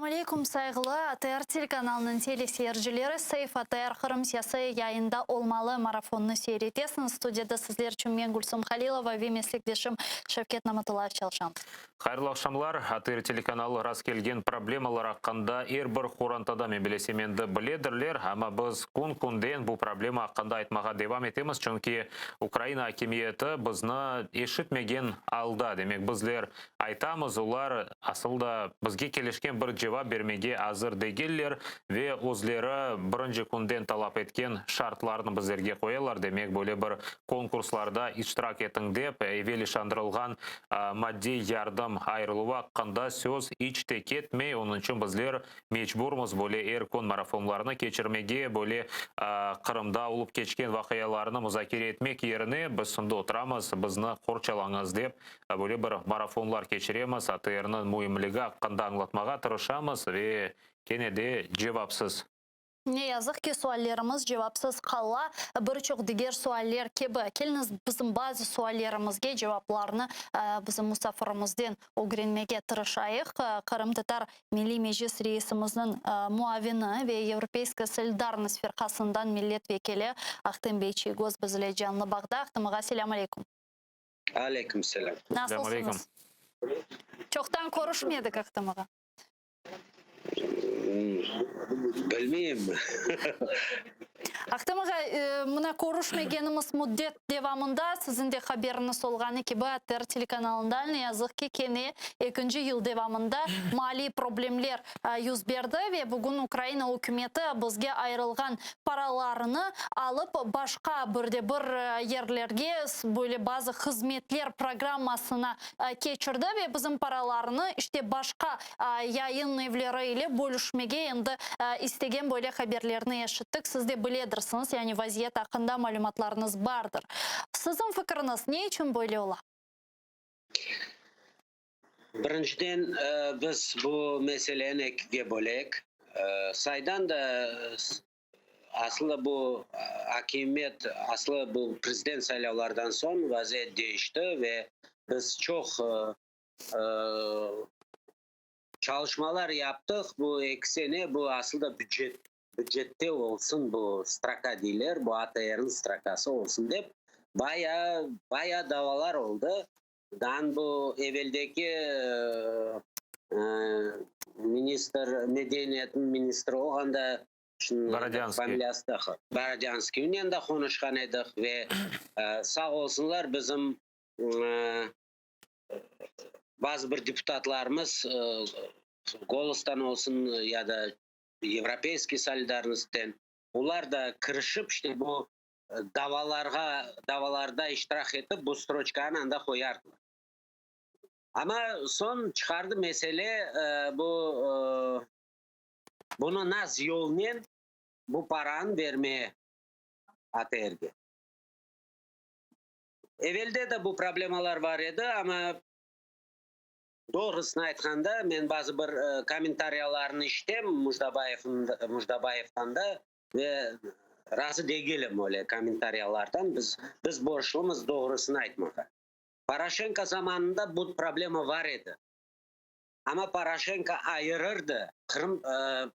Selâm aleyküm, sayğılı ATR telekanalınıñ teleseyircileri! Seyf ATR Qırım sesi yayında olmalı marafonını seyir etesiñiz. Studiyada sizler içün men, Gülsum Halilova, ve meslekdeşim Şevket Namatullayev çalışamız. Hayırlı aqşamlar! ATR telekanalı rastkelgen problemalar aqqında er bir qorantada, men bilesem, endi biledirler, amma biz kün-künden bu problema aqqında aytmağa devam etemiz, çünki Ukraina akimiyeti bizni eşitmegen alda, demek, bizler Aytamız, olar, asıl da, bizge kelişken bir cevap bermege azır degiller ve özleri birinci künden talap etken şartlarnı bizlerge qoyalar, demek, böyle bir konkurslarda iştirak etiñ dep, evel işandırılğan maddiy yardım ayırıluvı aqqında söz iç te ketmey, onıñ içün bizler Mecburmız böyle er kün marafonlarnı keçirmege, böyle Qırımda olıp keçken vaqialarnı muzakere etmek yerine biz şimdi oturamız, bizni qorçalañız dep, böyle bir marafonlar keçiremiz, ATRniñ müimligi aqqında añlatmağa tırışamız ve kene de cevapsız. Ne yazıq ki, suallerimiz cevapsız qala, bir çoq diger sualler kibi. Keliñiz, bizim bazı suallerimizge cevaplarnı bizim musafirimizden ögrenmege tırışayıq. Qırımtatar Milliy Meclis reisimizniñ muavini ve Yevropeyskaya solidarnost firqasından millet vekili Ahtem bey Çiygoz biz ile canlı bağda. Ahtem ağa, selâm aleyküm. Aleyküm selâm. Nasılsıñız? Çoqtan körüşmedik, Ahtem ağa. Bilmeyim. Ahtem ağa, mına körüşmegenimiz müddet devamında, siziñ de haberiñiz olğanı kibi, ATR telekanalında, ne yazıq ki, kene ekinci yıl devamında maliy problemler yüz berdi ve bugün Ukraina ükümeti bizge ayırılğan paralarını alıp, başqa bir de bir yerlerge, böyle bazı hızmetler programmasına keçirdi ve bizim paralarını işte başqa yayın evleri ile bölüşmege endi istegen böyle haberlerni eşittik. Siz de biledirsiñiz, yani vaziyet aqqında malümatlarıñız bardır. Siziñ fikiriñiz, ne içün böyle ola? Birinciden, biz bu meseleni ekige böleyik. Saydan da Aslı bu akimiyet, aslı bu prezident saylavlardan soñ vaziyet deñişti ve biz çoq çalışmalar yaptıq bu eki sene, bu aslı da bücet, bücette olsun bu stroka deyler, bu ATRniñ strokası olsun dep, baya, baya davalar oldı. Dan bu eveldeki ministr, medeniyetniñ ministri olğanda, Borodânskiy. Familiyası da Borodânskiynen de qonuşqan edik ve sağ olsunlar bizim bazı bir deputatlarımız Golostan olsun ya da Yevropeyskiy solidarnostten, olar da kirişip işte bu davalarğa, davalarda iştirak etip, bu stroçkanı anda qoyardılar. Amma soñ çıqardı mesele, bu, bunı naz yolnen bu paranı bermeye ATRge. Evelde de bu problemalar bar edi, amma doğrusını aytqanda, men bazı bir kommentariyalarını işitem Mujdabayevdan da, Ve razı degilim öyle kommentariyalardan, biz, biz borçlumız doğrusını aytmağa. Poroşenko zamanında bu problema var edi. Amma Poroşenko ayırırdı, Qırım,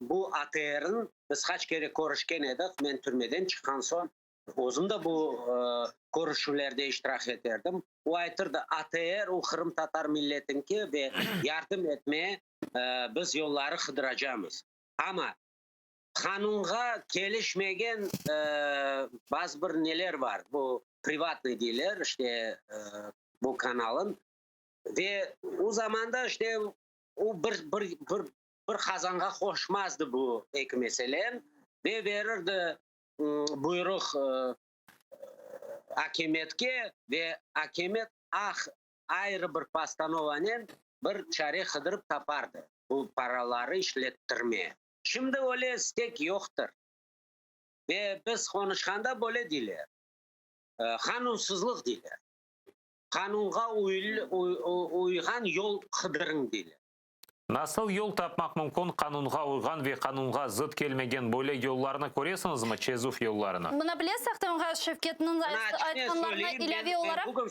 bu ATRn, biz qaç kere körüşken edik, men türmeden çıqqan soñ, özüm de bu körüşüvlerde iştirak eterdim, o aytırdı, ATR o qırımtatar milletinki ve yardım etme biz yolları qıdıracamız. Amma Qanunğa kelişmegen bazı bir neler bar, bu privatnıy deyler, işte, bu kanalın ve o zamanda, işte, o bir, bir, bir, bir qazanğa qoşmazdı bu eki meseleni ve verirdi buyruq akimiyetke ve akimiyet ah, ayrı bir postanovanen bir çare qıdırıp tapardı bu paraları işlettirmeye. Şimdi öyle istek yoqtır. Ve biz qonuşqanda böyle deyler, qanunsızlıq deyler. Qanunğa uyğan yol qıdırıñ deyler. Nasıl yol tapmaq mümkün, qanunğa uyğan ve qanunğa zıt kelmegen böyle yollarnı köresiñizmi, çezüv yollarını? Mına bilesiz, Ahtem ağa, Şevketniñ aytqanlarına ilâve olaraq.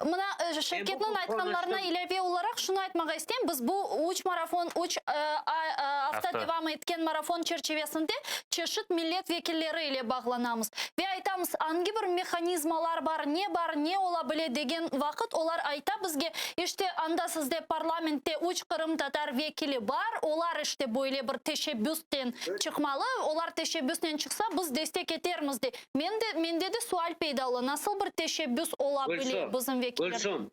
Mına, Şevketniñ aytqanlarına ilâve olaraq şunı aytmağa isteyim, biz bu üç marafon, üç afta devam etken marafon çerçivesinde çeşit millet vekilleri ile bağlanamız. Ve aytamız, angi bir mehanizmalar bar, ne bar, ne ola bile degen vaqıt olar ayta bizge, işte, anda sizde parlamentte üç qırımtatar vekili bar, olar, işte, böyle bir teşebbüsten çıqmalı, olar teşebbüsnen çıqsa, biz destek etermiz, dey. Men de, mende de sual peyda ola, nasıl bir teşebbüs ola bile bizim vekillerden? Gülsüm,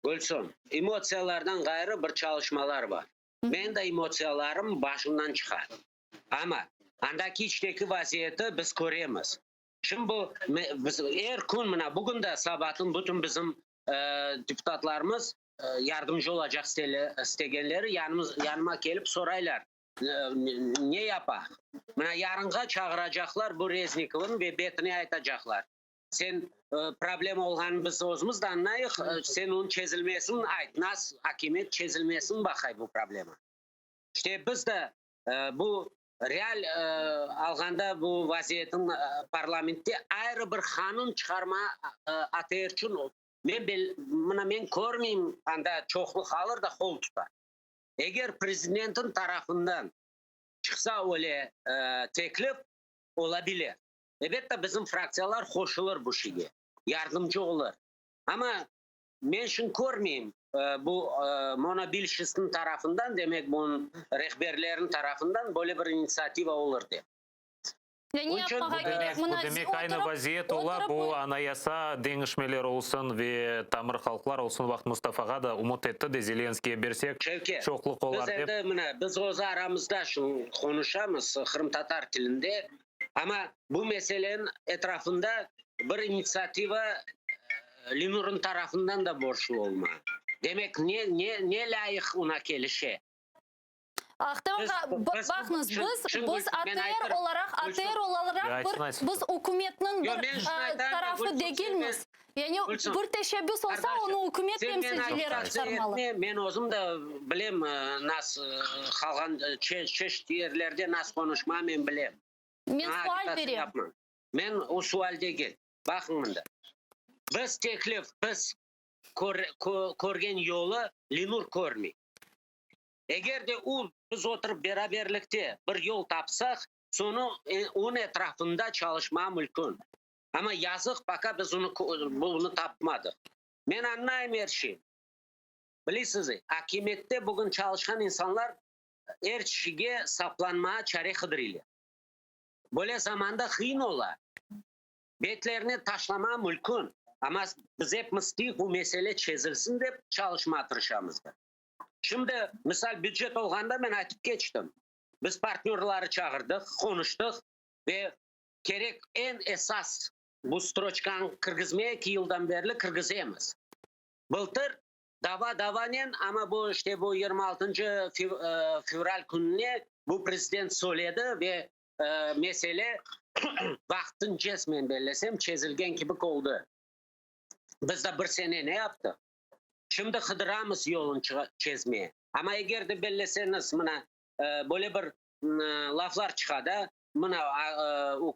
Gülsüm, emotsiyalardan ğayrı bir çalışmalar bar. Men de emotsiyalarım başımdan çıqa. Amma andaki içteki vaziyeti biz köremiz. Şimdi bu, biz er kün, mına bugün de sabatın bütün bizim deputatlarımız yardımcı olacaq istegenleri yanıma kelip soraylar, Ne yapaq? Mına yarınğa çağıracaqlar bu Reznikovnı ve betine aytacaqlar, Sen problema olğanını biz özümiz de añlayıq, sen onıñ çezilmesini ayt, nas akimiyet çezilmesini baqay bu problema. İşte biz de bu real alğanda bu vaziyetniñ parlamentte ayrı bir qanun çıqarma ATR içün men mına men körmeyim anda çoqluq alır da qol tutar. Eger prezidentniñ tarafından çıqsa öyle teklif, olabilir. Elbette, bizim fraktsiyalar qoşulır bu şeyge, yardımcı olur. Amma men şunı körmeyim, bu monobilşistniñ tarafından, demek, bunıñ rehberleriniñ tarafından böyle bir initsiativa olur dep. Ya ne yapmağa kerek? Bu demek, aynı vaziyet ola, bu anayasa deñişmeler olsun ve tamır halqlar olsun, vaqıt Mustafağa da ümüt etti de Zelenskiyge bersek, çoqluq olar dep. Biz endi mına, biz öz aramızda şunı qonuşamız qırımtatar tilinde, amma bu meseleniñ etrafında bir initsiativa Lenurnıñ tarafından da borclu olma. Demek, ne, ne, ne lâyıq oña kelişe? Ahtem ağa, baqıñız, biz, biz ATR olaraq, ATR olaraq bir, biz ükümetniñ bir tarafı degilmiz. Yani bir teşebbüs olsa, onı ükümet temsilcileri çıqarmalı. Men özüm de bilem, nas qalğan çeşit yerlerde nas qonuşma, men bilem. Men sual berem. Men o sual degil. Baqıñ mında. Biz teklif, biz körgen yolu Lenur körmey. Eger de u, biz oturıp beraberlikte bir yol tapsaq, soñu onıñ etrafında çalışma mülkün. Amma yazıq, поka biz onı, bunı tapmadıq. Men añlayım er şeyni. Bilesiz, akimiyette bugün çalışqan insanlar er kişige saplanmağa çare qıdırıylar. Böyle zamanda qıyın ola. Betlerine taşlama mülkün. Amma biz epimiz ki, bu mesele çezilsin dep çalışmağa tırışamız da. Şimdi, misal, bücet olğanda men aytıp keçtim. Biz partnörları çağırdıq, qonuştıq ve kerek eñ esas bu stroçkanı kirgizmege eki yıldan berli kirgizemiz. Bıltır dava davanen, amma bu işte bu yigirmi altıncı fevral kününe bu prezident söyledi ve mesele vaqtınca, men bellesem, çezilgen kibi oldı. Biz de bir sene ne yaptıq? Şimdi qıdıramız yolun çezmeye. Amma eger de belleseñiz, mına, böyle bir laflar çıqa da, mına,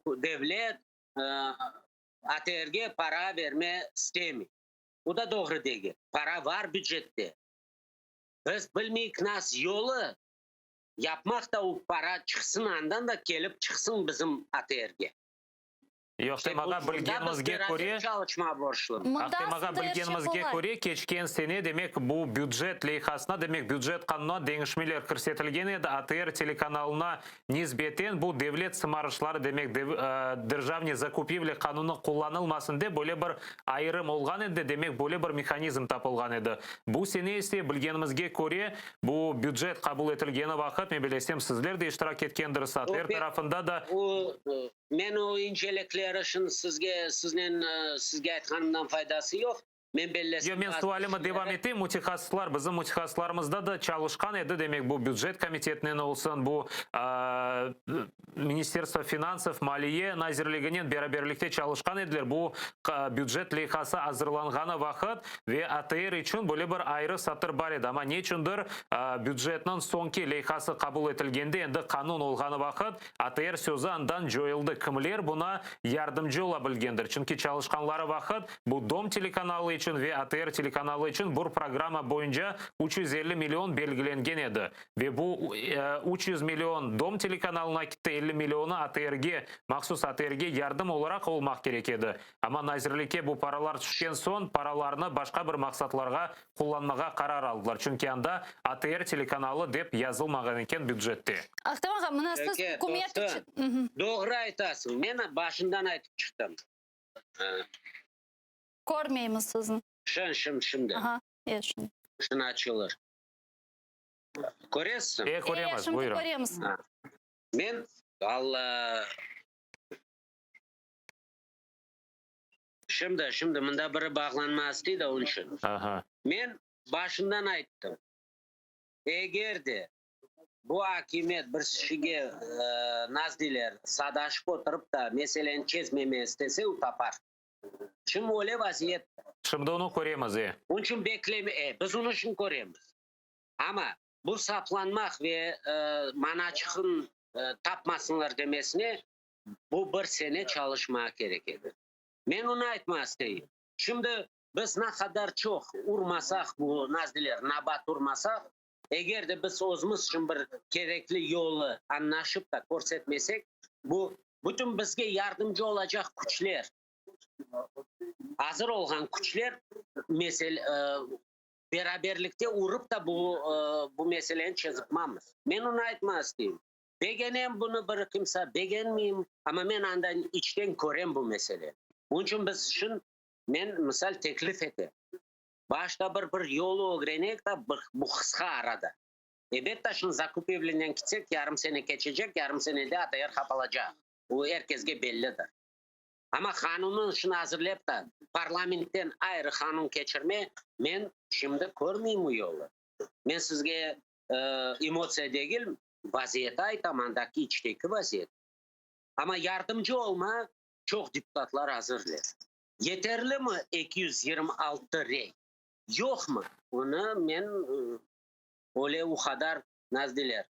devlet ATRge para berme istemey. O da doğru degil. Para bar bücette. Biz bilmeyik nas yolu yapmaq da o para çıqsın andan da kelip çıqsın bizim ATRge. Yoq, Ahtem ağa, bilgenimizge köre, Ahtem ağa, bilgenimizge köre, keçken sene, demek, bu bücet leyhasına, demek, bücet qanunına deñişmeler kirsetilgen edi, ATR telekanalına nisbeten bu devlet sımarışları, demek, derjavniy zakupivli qanunı qullanılmasın dep, böyle bir ayırım olğan edi, demek, böyle bir mehanizm tapılğan edi. Bu sene ise, bilgenimizge köre, bu bücet qabul etilgeni vaqıt, men bilesem, sizler de iştirak etkendirsiz, ATR tarafında da. Men o incelikleri şın sizge, siznen, sizge aytqanımdan faydası yoq. Men bellesem, Yoq, men bazı sualimi devam kişilere. eteyim. Mütehassıslar, bizim mütehassıslarımızda da çalışqan edi, demek, bu bücet komitetinen olsun, bu Ministerstvo finansov, Maliye nazirliginen beraberlikte çalışqan ediler, bu bücet leyhası azırlanğanı vaqıt ve ATR içün böyle bir ayrı satır bar edi. Amma neçündir bücetniñ soñki leyhası qabul etilgende, endi qanun olğanı vaqıt, ATR sözü andan coyuldı. Kimler buna yardımcı ola bilgendir? Çünki çalışqanları vaqıt bu Dom telekanalı içün. içün ve ATR telekanalı içün bir programma boyunca 350 million belgilengen edi. Ve bu 300 million Dom telekanalına kitti, 50 millionı ATRge, mahsus ATRge yardım olaraq olmaq kerek edi. Amma nazirlikke bu paralar tüşken soñ, paralarnı başqa bir maqsatlarğa qullanmağa qarar aldılar, çünki anda ATR telekanalı dep yazılmağan eken bücette. Ahtem ağa, mına siz Eke, ükümet dostum, içün. doğru aytasıñ. Men başından aytıp çıqtım. Körmeymiz sizni. Şın, şın, şimdi. Aha, e, şimdi. Şın açılır. Köresiñ? E, köremiz, E, şimdi buyurın. köremiz. Men, Alla, Şimdi, şimdi mında biri bağlanma istey de, onıñ içün. Aha. Men başından ayttım, eger de bu akimiyet bir kişige, nasıl deyler, sadaşıp oturıp da meseleni çezmeme istese, o tapar. Şimdi öyle vaziyet. Şimdi onı köremiz, e. Onıñ içün bekleme, e, biz onı içün köremiz. Amma bu saplanmaq ve manaçığın tapmasınlar demesine bu bir sene çalışmağa kerek edi. Men onı aytmaq isteyim. Şimdi biz ne qadar çoq urmasaq bu, nasıl deyler, nabat urmasaq, eger de biz özümiz içün bir kerekli yolu añlaşıp da körsetmesek, bu bütün bizge yardımcı olacaq küçler, azır olğan küçler mesele, beraberlikte urıp da bu, bu meseleni çezipmamız. Men onı aytmaq isteyim. Begenem bunı bir kimse, begenmeyim, amma men andan içten körem bu mesele. Bunıñ içün biz içün men, misal, teklif etem. Başta bir bir yolu ögreneyik da bu qısqa arada. Ebet şimdi zakupivlinen kitsek, yarım sene keçecek, yarım senede ATR qapalacaq. Bu er kesge bellidir. Amma qanunnı şunı azırlap da, parlamentten ayrı qanun keçirme, men şimdi körmeyim bu yolu. Men sizge emotsiya degil, vaziyeti aytam, andaki içteki vaziyet. Amma yardımcı olma çoq deputatlar azırlar. Yeterlimi 226 rey? Yoqmı? Onı men öyle o qadar, nasıl deyler,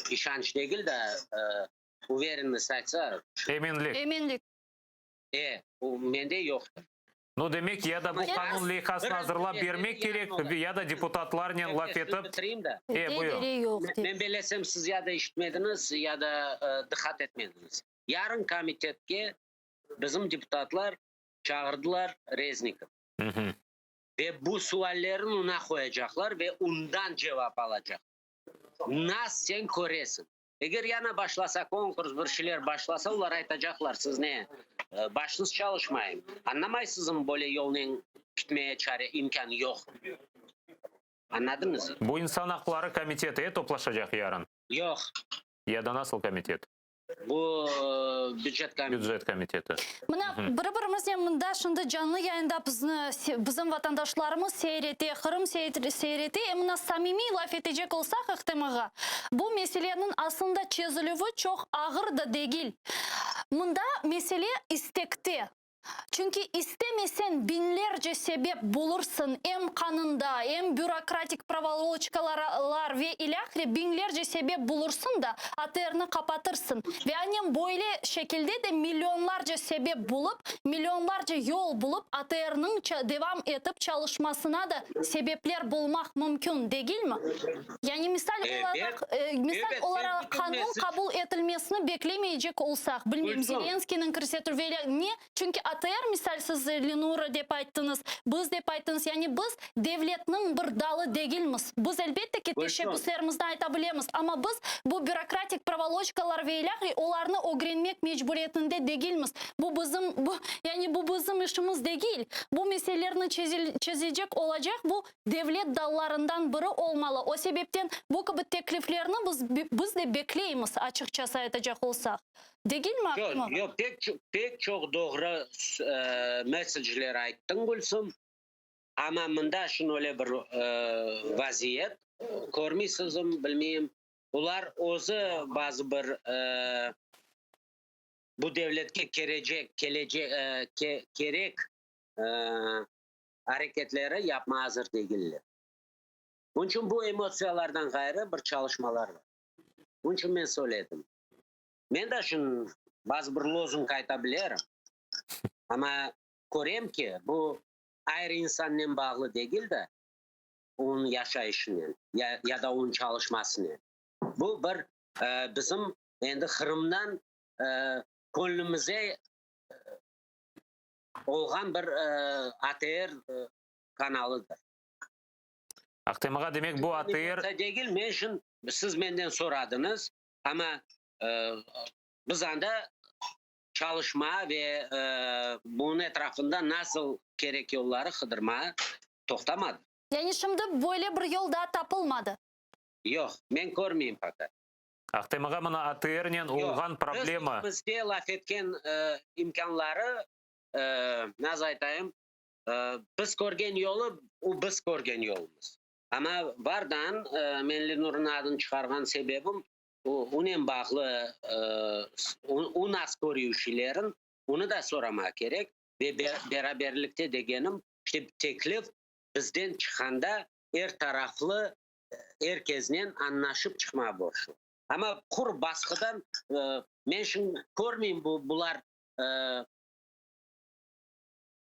işanç degil de, uverennost aytsa. Eminlik. Eminlik. E, o mende yoqtır. Nu, demek, ya da bu qanun leyhasını azırlap bermek kerek, ya da deputatlarnen laf etip. Bitireyim da. E, buyur. Men bilesem, siz ya da işitmediñiz, ya da diqqat etmediñiz. Yarın komitetke bizim deputatlar çağırdılar Reznikov. Ve bu suallerini oña qoyacaqlar ve ondan cevap alacaq. Nas sen köresiñ? Eger yana başlasa konkurs, bir şeyler başlasa, olar aytacaqlar, siz ne, başıñız çalışmayım, añlamaysızmı, böyle yolnen gitmeye çare, imkân yoq. Añladıñız? Bu insan aqları komiteti, e, toplaşacaq yarın? Yoq. Ya da nasıl komitet? Bu bücet komiteti. Bücet komiteti. Mına biri-birimiznen mında şimdi canlı yayında bizni, bizim vatandaşlarımız seyir ete, Qırım seyir ete. E, mına samimiy laf etecek olsaq, Ahtem ağa, bu meseleniñ aslında çezilüvi çoq ağır da degil. Mında mesele istekte. Çünki istemeseñ biñlerce sebep bulursıñ, em qanunda, em bürokratik provoloçkalar ve ilâhre biñlerce sebep bulursıñ da, ATRni qapatırsıñ. Ve anem böyle şekilde de millionlarca sebep bulıp, millionlarca yol bulıp ATRniñ devam etip çalışmasına da sebepler bulmaq mümkün, degilmi? Yani misal olaraq, misal olaraq qanun qabul etilmesini beklemeycek olsaq, bilmeyim, Zelenskıynıñ kirsetüvi ile ne, çünki ATR, misal siz, Lenura, dep ayttıñız, biz dep ayttıñız, yani biz devletniñ bir dalı degilmiz. Biz, elbette ki, teşebbüslerimizni ayta bilemiz, amma biz bu bürokratik provoloçkalar ve ilâhre olarnı ögrenmek mecburiyetinde degilmiz. Bu bizim, bu, yani bu bizim işimiz degil. Bu meselelerni çezecek olacaq bu devlet dallarından biri olmalı. O sebepten bu kibi tekliflerni biz, biz de bekleymiz, açıqçası aytacaq olsaq. Degilmi, Ahtem ağa? Yoq, pek, pek çoq doğru mesecler ayttıñ, Gülsüm. Amma mında şunı öyle bir vaziyet, körmeysizmi, bilmeyim, olar özü bazı bir bu devletke kerecek, kelecek, kerek areketleri yapma azır degiller. Bunıñ içün bu emotsiyalardan ğayrı bir çalışmalar bar. Bunıñ içün men söyledim. Men de şun bazı bir lozung ayta bilerim, amma. körem ki, bu ayrı insannen bağlı degil de, onıñ yaşayışınen ya, ya da onıñ çalışmasınen. Bu bir bizim endi Qırımdan könlümize olğan bir ATR kanalıdır. Ahtem ağa, demek bu ATR... Degil, men içün, siz menden soradıñız, amma biz anda çalışma ve bunıñ etrafında nasıl kerek yolları qıdırma toqtamadıq. Yani şimdi böyle bir yol daa tapılmadı? Yoq, men körmeyim пока. Ahtem ağa, mına ATRnen olğan problema. Biz bizde laf etken imkânları, nasıl aytayım, biz körgen yolu, o biz körgen yolumız. Amma bardan men Lenurnıñ adını çıqarğan sebebim, onen bağlı, o nasıl körüyüşlerin, onı da soramaq kerek. Ve beraberlikte degenim, işte teklif bizden çıqqanda er taraflı, er keznen añlaşıp çıqmağa borçlu. Amma qur basqıdan men şimdi körmeyim, bu bular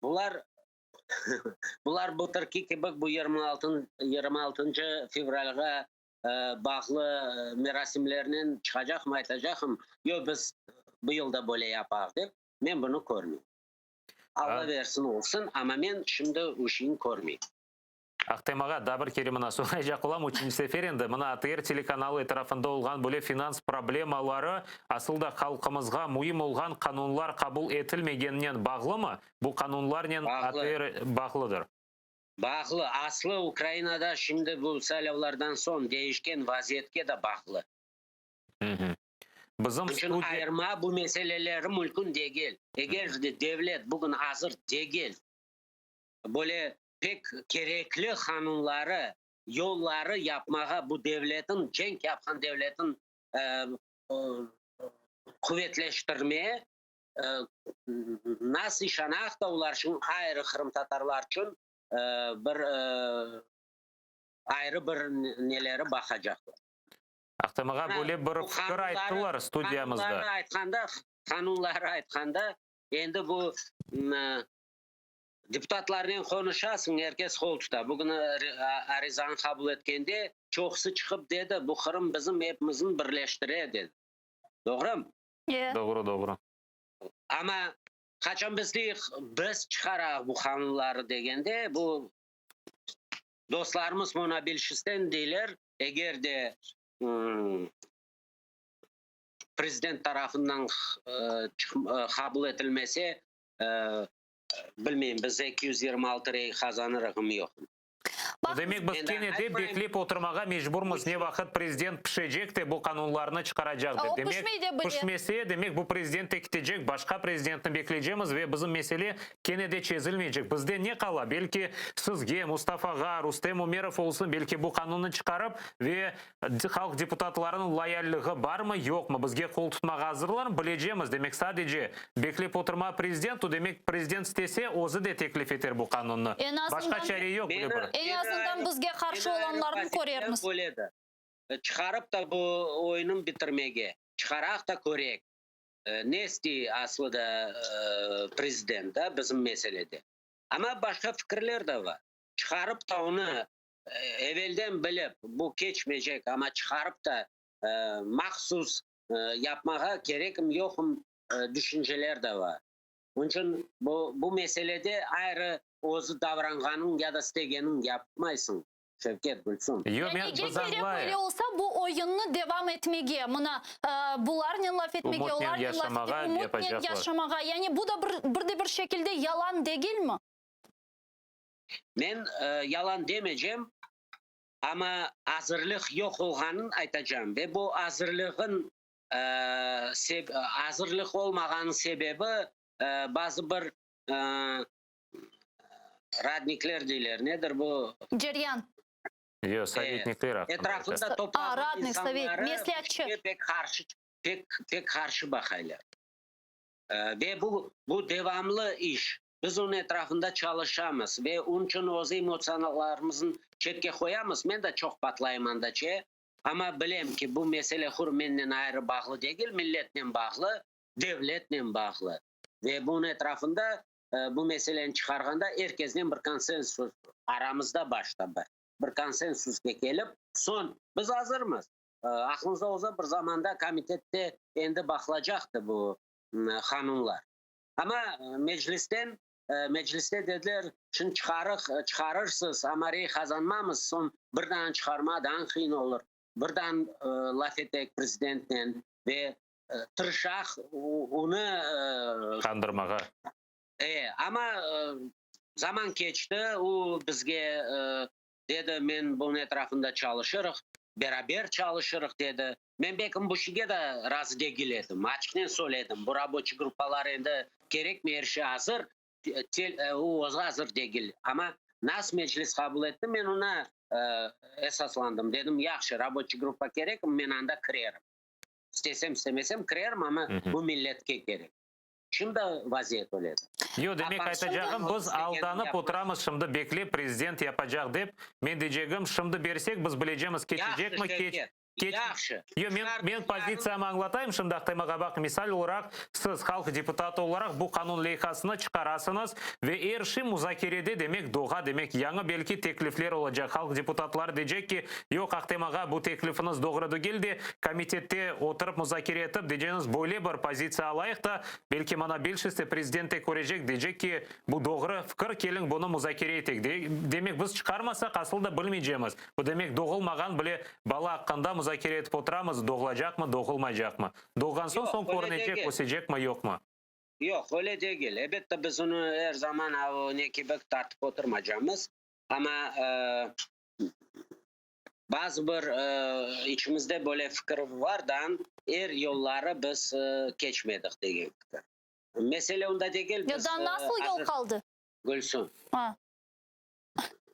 bular bular bıltırki kibi bu 26 fevralğa bağlı merasimlernen çıqacaqmı, aytacaqım, yoq, biz bu yıl da böyle yapaq dep, men bunı körmeyim. Alla versin olsun, amma men şimdi o şeyni körmeyim. Ahtem ağa, daa bir kere mına soraycaq olam, üçünci sefer endi, mına ATR telekanalı etrafında olğan böyle finans problemaları asıl da halqımızğa müim olğan qanunlar qabul etilmegeninen bağlımı? Bu qanunlarnen ATR bağlıdır. Bağlı. Aslı Ukrainada şimdi bu saylavlardan soñ değişken vaziyetke de bağlı. Bizim İçün ayırma bu meseleleri mümkün degil. Eger de devlet bugün azır degil, böyle pek kerekli qanunları, yolları yapmağa, bu devletin, cenk yapqan devletin quvetleştirme, nasıl işanaq da olar içün, ayrı qırımtatarlar içün bir ayrı bir neleri baqacaqlar. Ahtem ağa, böyle bir fikir ayttılar studiyamızda. Qanunları aytqanda, qanunları aytqanda, endi bu deputatlarnen qonuşasıñ, er kes qol tuta. Bugün arizanı qabul etkende, çoqusı çıqıp dedi, bu Qırım bizim epimizni birleştire, dedi. Doğrumı? Doğru, doğru. Amma qaçan biz deyik, biz çıqaraq bu qanunları degende, bu dostlarımız monobilşisten deyler, eger de prezident tarafından qabul etilmese, bilmeyim, biz 226 rey qazanırıqmı, yoqmı. Demek, biz kene de beklep oturmağa mecburmız, ne vaqıt prezident pişecek de bu qanunlarnı çıqaracaq dep. Demek, pişmese, demek, bu prezident de ketecek, başqa prezidentni bekleycemiz ve bizim mesele kene de çezilmeycek. Bizde ne qala? Belki sizge, Mustafağa, Rustem Umerov olsun, belki bu qanunnı çıqarıp ve halq deputatlarınıñ loyallığı barmı, yoqmı, bizge qol tutmağa azırlarmı, bilecemiz. Demek, sadece beklep oturma prezident, o demek, prezident istese, özü de teklif eter bu qanunnı. Başqa çare yoq bile bir. Eñ azından bizge qarşı olanlarnı körermiz. Çıqarıp da bu oyunın bitirmege, çıqaraq da körek, ne istey aslı da prezident da bizim meselede. Amma başqa fikirler de bar. Çıqarıp da onı evelden bilip, bu keçmeycek, amma çıqarıp da mahsus yapmağa kerekim yoqım düşünceler de bar. Onıñ içün bu, bu meselede ayrı özü davranğanıñ ya da istegeniñ yapmaysıñ, Şevket, Gülsüm. Yoq, men Nege biz kerek añlayıq. öyle olsa bu oyunnı devam etmege, mına, bularnen laf etmege, Umutnen olarnen laf yaşamağa umutnen yapacaqlar. yaşamağa, yani bu da bir, bir de bir şekilde yalan degilmi? Men yalan demeycem, amma azırlıq yoq olğanın aytacam ve bu azırlığın azırlıq olmağanın sebebi bazı bir radnikler deyler, nedir bu? Ceryan. Yoq, sovetnikler aqqında Etrafında toplağan insanları pek qarşı, pek, pek qarşı baqaylar. Ve bu, bu devamlı iş. Biz onıñ etrafında çalışamız ve onıñ içün öz emotsiyalarımıznı çetke qoyamız. Men de çoq patlayım andaçe, amma bilem ki, bu mesele hür mennen ayrı bağlı degil, milletnen bağlı, devletnen bağlı. Ve bunıñ etrafında. bu meseleni çıqarğanda er kesnen bir konsensus, aramızda başta bir bir konsensuske kelip, soñ biz azırmız. Aqlıñızda olsa, bir zamanda komitette endi baqılacaqtı bu qanunlar. Amma Meclisten, Mecliste dediler, şimdi çıqarıq, çıqarırsız, amma rey qazanmamız, soñ birden çıqarma daa qıyın olur. Birden laf etek prezidentnen ve tırışaq onı qandırmağa. E, amma zaman keçti, o bizge dedi, men bunıñ etrafında çalışırıq, beraber çalışırıq, dedi. Men belkim bu şeyge de razı degil edim, açıqnen söyledim, bu raboçiy gruppalar endi kerekmey, er şey azır, o özü azır degil. Amma nas meclis qabul etti, men oña esaslandım, dedim, yahşı, raboçiy gruppa kerek, men anda kirerim. İstesem, istemesem kirerim, amma bu milletke kerek. Şimdi vaziyet öyledir. Yoq, demek aytacağım, biz aldanıp oturamız şimdi, beklep prezident yapacaq dep. Men deycegim, şimdi bersek, biz bilecemiz keçecekmi, keç. Yahşı. Yoq, men, men pozitsiyamı añlatayım şimdi, Ahtem ağa, baq, misal olaraq, siz halq deputatı olaraq bu qanun leyhasını çıqarasıñız ve er şey muzakerede, demek, doğa, demek, yañı belki teklifler olacaq. Halq deputatları deycek ki, yoq, Ahtem ağa, bu teklifiñiz doğru degil de, komitette oturıp muzakere etip, deyceñiz, böyle bir pozitsiya alayıq da, belki monobilşeste prezident de körecek, deycek ki, bu doğru fikir, keliñ bunı muzakere etek. Demek, biz çıqarmasaq, asıl da bilmeycemiz. Bu demek, doğulmağan bile bala aqqında muzakere etip oturamız, doğulacaqmı, doğulmaycaqmı. Doğğan soñ, soñ körünecek, ösecekmi, yoqmı. Yoq, öyle degil. Elbette, biz onı er zaman av ne kibi tartıp oturmacamız. Amma bazı bir içimizde böyle fikir var da, er yolları biz keçmedik degen fikir. Mesele onda degil. Ya da nasıl yol qaldı? Gülsüm.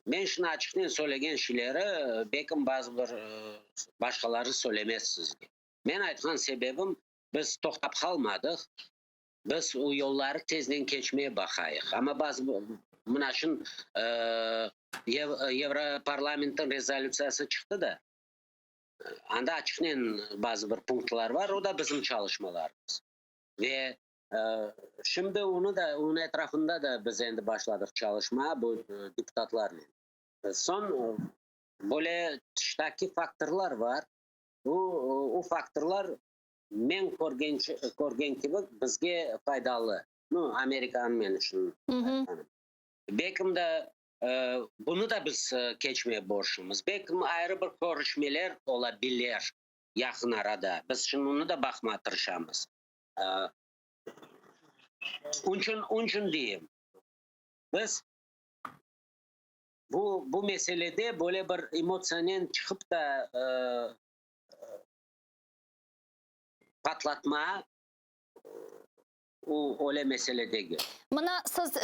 Men şunı açıqnen söylegen şeyleri belkim bazı bir başqaları söylemez sizge. Men aytqan sebebim, biz toqtap qalmadıq, biz o yolları tezden keçmeye baqayıq. Amma bazı mına şun Yevroparlamentniñ rezolütsiyası çıqtı da, anda açıqnen bazı bir punktlar bar, o da bizim çalışmalarımız. Ve şimdi onı da, onıñ etrafında da biz endi başladıq çalışmağa bu deputatlarnen. Soñ böyle tıştaki faktorlar bar, bu o faktorlar men körgen körgen kibi bizge faydalı. Nu, Amerikanı men içün aytqanım. Belkim de bunı da biz keçmeye borclumız. Belkim ayrı bir körüşmeler ola bilir yaqın arada. Biz şimdi onı da baqmağa tırışamız. Onıñ içün deyim, biz bu bu meselede böyle bir emotsiyanen çıqıp da patlatma, o öyle mesele degil. Mına siz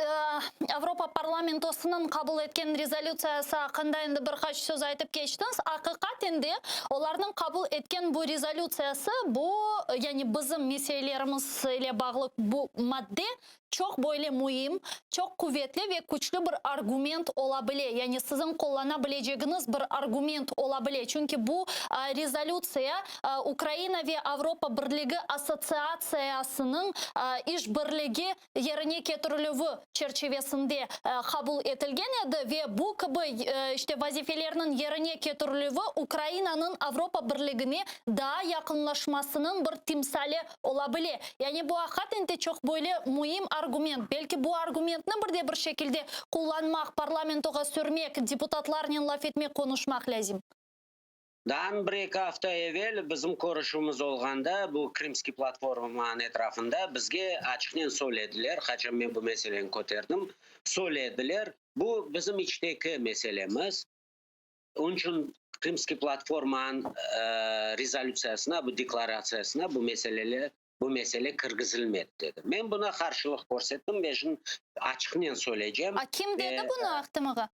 Avropa parlamentosınıñ qabul etken rezolütsiyası aqqında endi bir qaç söz aytıp keçtiñiz. Aqiqaten de, olarnıñ qabul etken bu rezolütsiyası, bu, yani bizim meselelerimiz ile bağlı bu madde çoq böyle müim, çoq quvetli ve küçlü bir argument ola bile, yani siziñ qullana bilecegiñiz bir argument ola bile, çünki bu rezolütsiya Ukraina ve Avropa Birligi Assotsiatsiyasınıñ işbirligi yerine ketirilüvi çerçivesinde qabul etilgen edi ve bu kibi işte vazifelerniñ yerine ketirilüvi Ukrainanıñ Avropa Birligine daa yaqınlaşmasınıñ bir timsali ola bile. Yani bu aqiqaten de çoq böyle müim argument. Belki bu argumentni bir de bir şekilde qullanmaq, parlamentoğa sürmek, deputatlarnen laf etmek, qonuşmaq lâzim. Daa bir-eki afta evel bizim körüşüvimiz olğanda, bu Krımskiy platformanıñ etrafında bizge açıqnen söylediler, qaçan men bu meseleni köterdim, söylediler, bu bizim içteki meselemiz, onıñ içün Krımskiy platformanıñ rezolütsiyasına, bu deklaratsiyasına bu meseleler, bu mesele kirgizilmedi, dedi. Men buna qarşılıq körsettim ve şimdi açıqnen söyleycem. A kim dedi bunı, Ahtem ağa?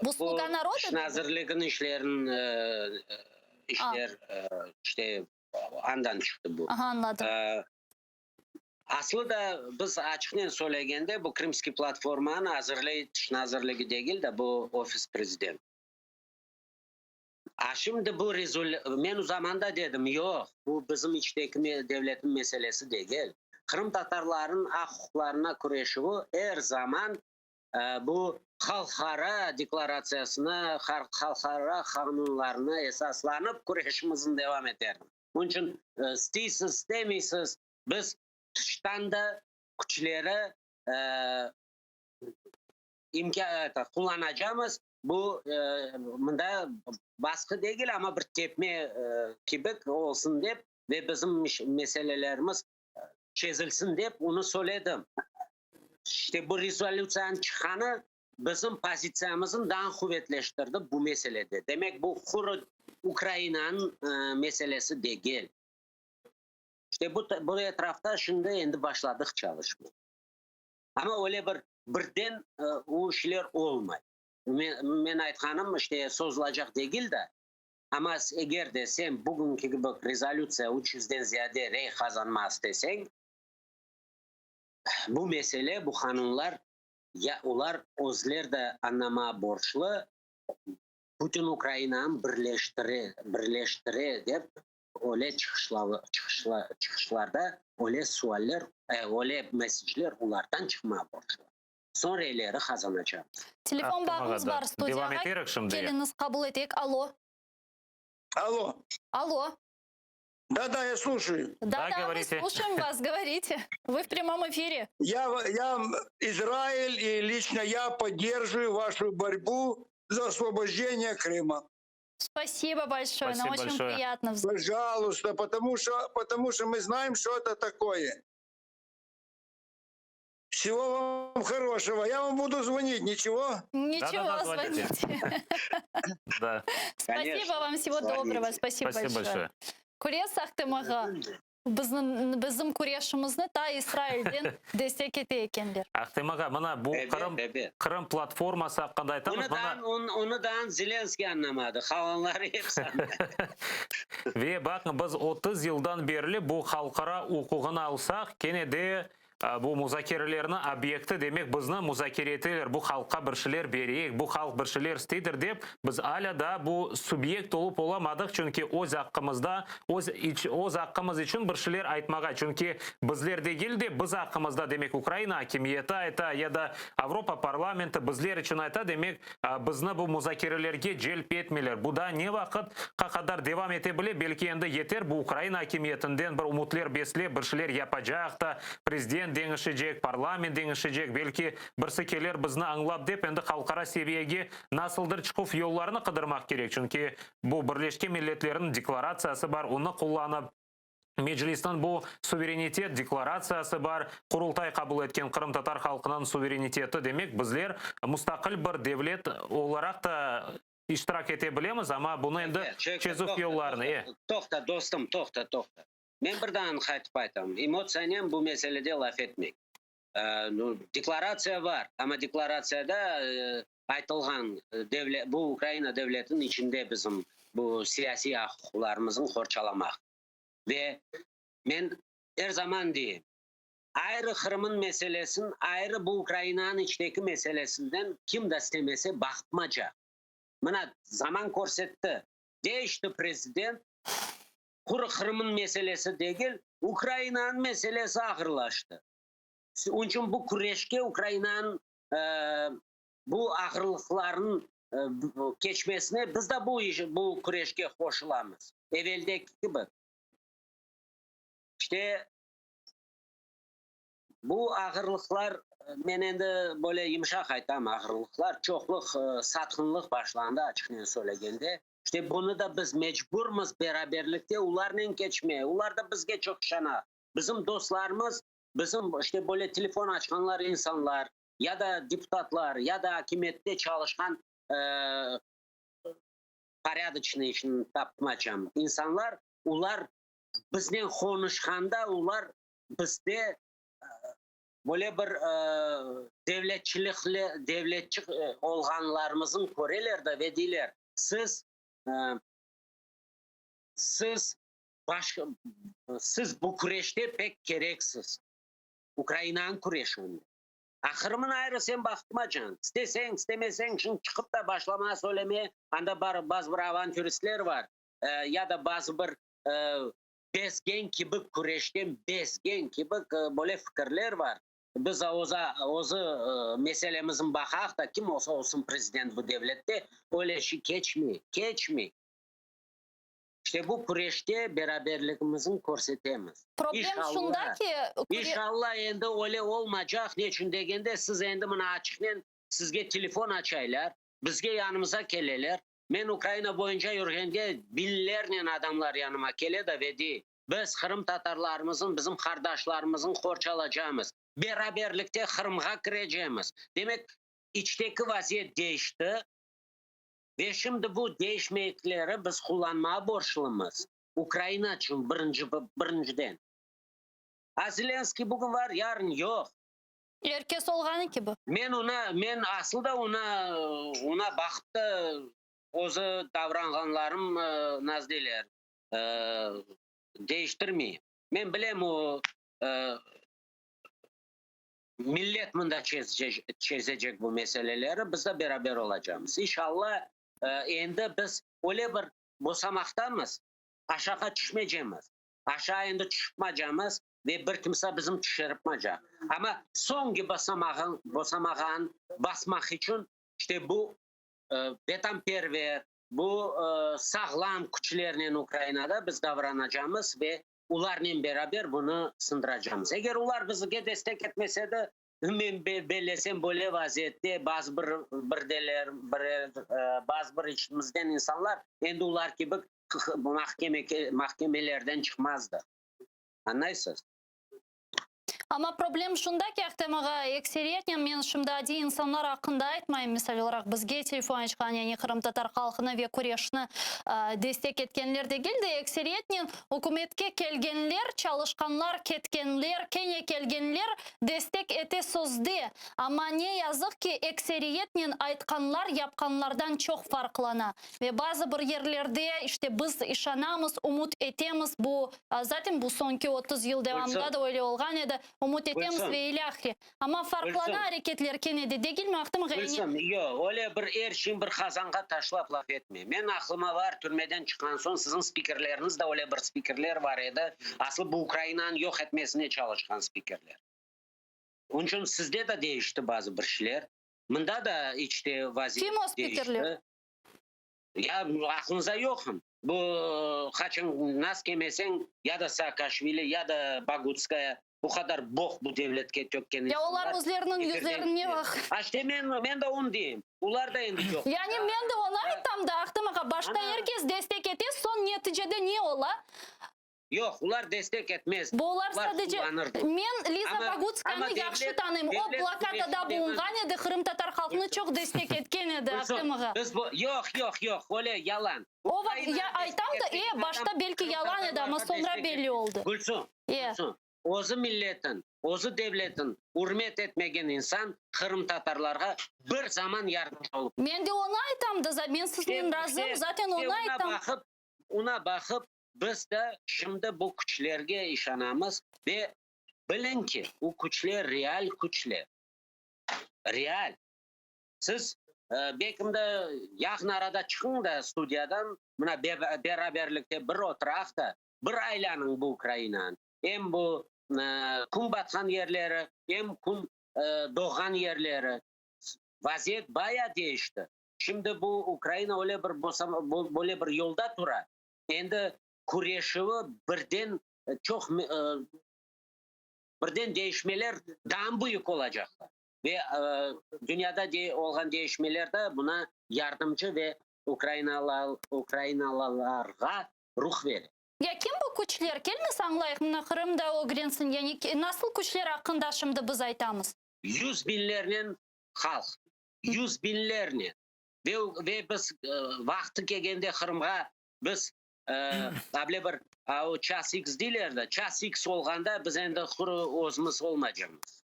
Bu Sluga naroda Tış nazirliginiñ işlerin işler işte andan çıqtı bu. Aha, añladım. Aslı da biz açıqnen söylegende bu Krımskiy platformanı azırlay Tış nazirligi degil de bu Ofis prezident. A şimdi bu men o zamanda dedim yoq bu bizim içteki devletniñ meselesi degil. Qırımtatarlarnıñ aq-uquqlarına küreşüvi er zaman bu halqara deklaratsiyasına, halqara qanunlarına esaslanıp küreşimizni devam etermiz. Bunıñ içün isteysiz, istemeysiz, biz tıştan da küçleri qullanacamız. Bu mında basqı degil, amma bir tepme kibi olsun dep ve bizim meselelerimiz çezilsin dep onı söyledim. İşte bu rezolütsiyanıñ çıqqanı bizim pozitsiyamıznı daa quvetleştirdi bu meselede. Demek, bu quru Ukrainanıñ meselesi degil. İşte bu, bu etrafta şimdi endi başladıq çalışma. Amma öyle bir birden o işler olmay. Men, men aytqanım, işte sozulacaq degil de, amma eger de sen bugünki kibi rezolütsiya 300-den ziyade rey qazanma isteseñ, bu mesele, bu qanunlar, ya olar özler de añlama borclu, bütün Ukrainanı birleştire, birleştire dep öyle çıqışlarda, öyle sualler, öyle mesecler olardan çıqmağa borclu. Soñ reyleri qazanacaqmız. Telefon bağımız bar studiyağa. Devam eterek şimdi. Keliñiz, qabul eteyik. Alo. Алло. Алло. Да-да, я слушаю. Да, Да, да, мы говорите. слушаем вас, говорите. Вы в прямом эфире. Я, я Израиль и лично я поддерживаю вашу борьбу за освобождение Крыма. Спасибо большое, нам Спасибо очень большое. приятно. Пожалуйста, потому что, потому что мы знаем, что это такое. Всего вам хорошего. Я вам буду звонить, ничего? Ничего, Да-да-да, звоните. звоните. Да. Спасибо Конечно, вам, всего звоните. доброго. Спасибо, Спасибо большое. Köresiz, Ahtem ağa, bizni, bizim küreşimizni ta İsrailden destek ete ekenler. Ahtem ağa, mına bu Ebet, Qırım ebet. Qırım platforması aqqında aytamız. Onı Mına da, onı da Zelenskiy añlamadı. Qalğanları episi añladı. Ve baqıñ, biz 30 yıldan berli bu halqara uquğını alsaq, kene de bu muzakerelerniñ obyekti, demek, bizni muzakere eteler, bu halqqa bir şeyler bereyik, bu halq bir şeyler isteydir dep, biz alâ daa bu subyekt olıp olamadıq, çünki öz aqqımızda, öz iç, öz aqqımız içün bir şeyler aytmağa, çünki bizler degil de, biz aqqımızda, demek, Ukraina akimiyeti ayta ya da Avropa parlamenti bizler içün ayta, demek, Bizni bu muzakerelerge celp etmeyler. Bu daa ne vaqıtqa qadar devam ete bile, belki endi yeter, bu Ukraina akimiyetinden bir umutler beslep, bir şeyler yapacaq da, prezident deñişecek, parlament deñişecek, belki birisi kelir bizni añlap dep, endi halqara seviyege nasıldır çıquv yollarını qıdırmaq kerek, çünki bu Birleşken Milletlerniñ deklaratsiyası bar, onı qullanıp, Meclisniñ bu suverenitet deklaratsiyası bar, Qurultay qabul etken qırımtatar halqınıñ suvereniteti, demek, bizler mustaqil bir devlet olaraq da iştirak ete bilemiz, amma bunı endi çezüv yollarını, e. Toqta, dostum, toqta, toqta. Men bir daa qaytıp aytam, emotsiyanen bu meselede laf etmek. Deklaratsiya bar, amma deklaratsiyada aytılğan, bu Ukraina devletiniñ içinde bizim bu siyasiy aq-uquqlarımıznı qorçalamaq. Ve men er zaman deyim, ayrı Qırım'ın meselesin, ayrı bu Ukrainanıñ içteki meselesinden kim de istemese baqmacaq. Mına zaman körsetti, değişti prezident, quru Qırım'ın meselesi degil, Ukrainanıñ meselesi ağırlaştı. Onıñ içün bu küreşke Ukrainanıñ bu ağırlıqlarnıñ keçmesine biz de bu bu küreşke qoşulamız, eveldeki kibi. İşte, bu ağırlıqlar, men endi böyle yımşaq aytam, ağırlıqlar, çoqluq satqınlıq başlandı, açıqnen söylegende. İşte, bunı da biz mecburmız beraberlikte olarnen keçmeye, olar da bizge çoq işana. Bizim dostlarımız, bizim işte böyle telefon açqanlar insanlar, ya da deputatlar, ya da akimiyette çalışqan poryadoçnıy işini tapmacam insanlar, olar biznen qonuşqanda, olar bizde böyle bir devletçilikle, devletçi olğanlarımızın köreler de ve deyler, siz, siz başqa, siz bu küreşte pek kereksiz, Ukrainanıñ küreşinde. A Qırımnı ayrı sen baqmacañ. İsteseñ, istemeseñ, şimdi çıqıp da başlama söyleme, anda bar bazı bir avantüristler bar, ya da bazı bir. Bezgen kibi küreşten bezgen kibi böyle fikirler bar. Biz özü meselemizni baqaq da, kim olsa olsun prezident bu devlette, öyle şey keçmey, keçmey. İşte bu küreşte beraberligimizni körsetemiz. Problem şunda ki, İnşallah endi öyle olmacaq, neçün degende, siz endi mına açıqnen sizge telefon açaylar, bizge yanımıza keleler. Men Ukraina boyunca yürgende biñlernen adamlar yanıma kele de ve dey, Biz qırımtatarlarımıznıñ, bizim qardaşlarımıznıñ qorçalacamız, beraberlikte Qırımğa kirecemiz. Demek, içteki vaziyet deñişti ve şimdi bu deñişmekleri biz qullanmağa borçlumız, Ukraina içün birinci, birinciden. A Zelenskıy bugün var, yarın yoq. Er kes olğanı kibi. Men oña, men aslı da oña, oña baqıp da özü davranğanlarım naz deyler, deñiştirmey. Men bilem o millet mında çezecek bu meseleleri, biz de beraber olacamız. İnşallah, endi biz öyle bir bosamaqtamız, aşağa tüşmeycemiz. Aşağı endi tüşüpmacamız ve bir kimse bizim tüşeripmacaq. Amma soñki basamağın, bosamağan basmaq içün işte bu vetanperver, bu sağlam küçlernen Ukrainada biz davranacamız ve olarnen beraber bunı sındıracamız. Eger olar bizge destek etmese de, men bellesem böyle vaziyette bazı bir birdeler, birer, bazı bir içimizden insanlar endi olar kibi mahkemelerden çıqmazdı. Añlaysız? Amma problem şunda ki, Ahtem ağa, ekseriyetnen men şimdi adiy insanlar aqqında aytmayım, misal olaraq, bizge telefon açqan, yani qırımtatar halqını ve küreşni destek etkenler degil de, ekseriyetnen ükümetke kelgenler, çalışqanlar, ketkenler, kene kelgenler destek ete sözde. Amma ne yazıq ki, ekseriyetnen aytqanlar yapqanlardan çoq farqlana. Ve bazı bir yerlerde, işte, biz işanamız, ümüt etemiz, bu, zaten bu soñki 30 yıl devamında da öyle olğan edi, ümüt etemiz ve ilâhre. Amma farqlana areketler kene de, degilmi, Ahtem ağa? Gülsüm, yoq, öyle bir er şeyni bir qazanğa taşlap laf etme. Men aqlıma bar, türmeden çıqqan soñ siziñ spikerleriñiz de öyle bir spikerler bar edi, aslı bu Ukrainanı yoq etmesine çalışqan spikerler. Onıñ içün sizde de deñişti bazı bir şeyler. Mında da içte vaziyet Kim o spikerler? deñişti. Ya aqlıñızda yoqmı? Bu qaçan nas kelmeseñ, ya da Saakaşvili, ya da Bogutskaya bu qadar boq bu devletke tökken Ya olar insanlar özleriniñ efirden yüzlerine kettiler. baq. A işte men, men de onı deyim. Olar da endi yoq. Yani men de onı aytam da, Ahtem ağa, başta Ana. er kes destek ete, soñ neticede ne ola? Yoq, olar destek etmez. Bu olar Olar sadece, qullanırdı. men Liza Amma, amma Bogutskayanı yahşı devlet, tanıyım. O devlet blokadada küreşi devam bulunğan edi, qırımtatar halqını çoq destek etken edi, Gülsüm, Ahtem ağa. biz bu, yoq, yoq, yoq, öyle yalan. O vaqıt, Ukrainanı ya aytam destek da, e, etmegen başta adam belki yalan edi, amma qırımtatarlarğa soñra destek belli etmez. oldı. Gülsüm, E. Gülsüm, özü milletin, özü devletin ürmet etmegen insan qırımtatarlarğa bir zaman yardımcı olıp. Men de onı aytam da, men siznen razım, zaten İşte onı ona aytam. baqıp, ona baqıp, Biz de şimdi bu küçlerge işanamız ve biliñ ki, bu küçler real küçler. Real. Siz, belkim de, yaqın arada çıqıñ da studiyadan, mına beraberlikte bir oturaq da, bir aylanıñ bu Ukrainanı. Em bu kün batqan yerleri, em kün doğğan yerleri. Vaziyet bayağı deñişti. Şimdi bu Ukraina öyle bir böyle bir yolda tura, Endi küreşüvi birden çoq birden deñişmeler daa büyük olacaqlar. Ve dünyada olğan deñişmeler de buna yardımcı ve ukrainalılarğa ruh bere. Ya kim bu küçler? Kelmese añlayıq, mına Qırım da ögrensin. Yani nasıl küçler aqqında şimdi biz aytamız? Yüz biñlernen halq, yüz biñlernen. Ve, ve biz vaqtı kelgende Qırımğa biz able bir o ças iks deyler de, ças iks olğanda biz endi quru özümiz olmaycaqmız.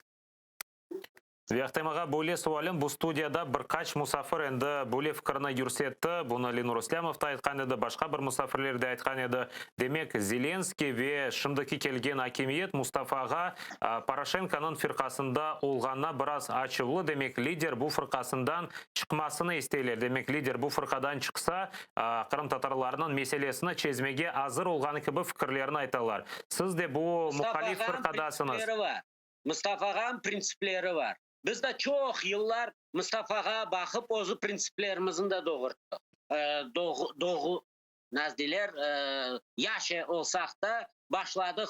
Ve Ahtem ağa, böyle sualim, bu studiyada bir qaç musafir endi böyle fikirni yürsetti, bunı Lenur İslâmov da aytqan edi, başqa bir musafirler de aytqan edi. Demek, Zelenskiy ve şimdiki kelgen akimiyet Mustafa ağa Poroşenkonıñ firqasında olğanına biraz açuvlı, demek, lider bu fırqasından çıqmasını isteyler, demek, lider bu fırqadan çıqsa, qırımtatarlarnıñ meselesini çezmege azır olğanı kibi fikirlerini aytalar. Siz de bu muhalif fırqadasıñız. Mustafa ağanıñ printsipleri bar. Biz de çoq yıllar Mustafa ağa baqıp özü printsiplerimizni de doğurttıq. Doğu, nasıl deyler, yaş olsaq da başladıq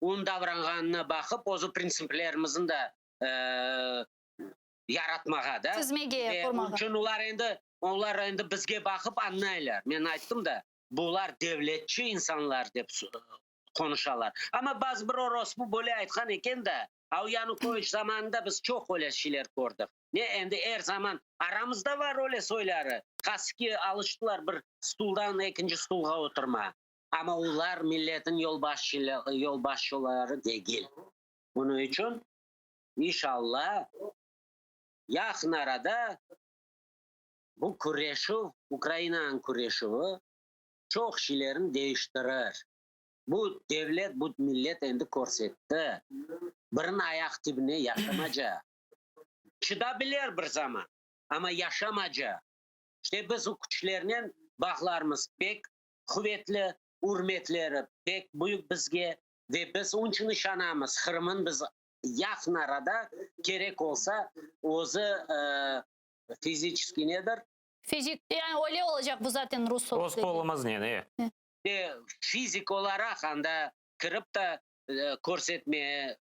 onıñ davranğanına baqıp özü printsiplerimizni de yaratmağa da. Tizmege, qurmağa. Onıñ içün olar endi, olar endi bizge baqıp añlaylar. Men ayttım da, bular devletçi insanlar dep qonuşalar. Amma bazı bir orospu böyle aytqan eken da, a o Yanukoviç zamanında biz çoq öyle şeyler kördik. Ne endi er zaman aramızda var öyle soyları, qasiki alıştılar bir stuldan ekinci stulğa oturma. Amma olar milletin yolbaşçıları degil. Bunıñ içün inşalla yaqın arada bu küreşüv, Ukrainanıñ küreşüvi çoq şeylerni deñiştirir. Bu devlet, bu millet endi körsetti, biriniñ ayaq tibine yaşamacaq. Çıdabilir bir zaman, amma yaşamacaq. İşte biz o küçlernen bağlarımız pek quvetli, ürmetleri pek büyük bizge ve biz onıñ içün işanamız, Qırımnı biz yaqın arada, kerek olsa, özü fiziçeskiy nedir? Fizik, yani öyle olacaq bu zaten rus Öz qolumıznen, e. Ve fizik olaraq anda kirip de körsetme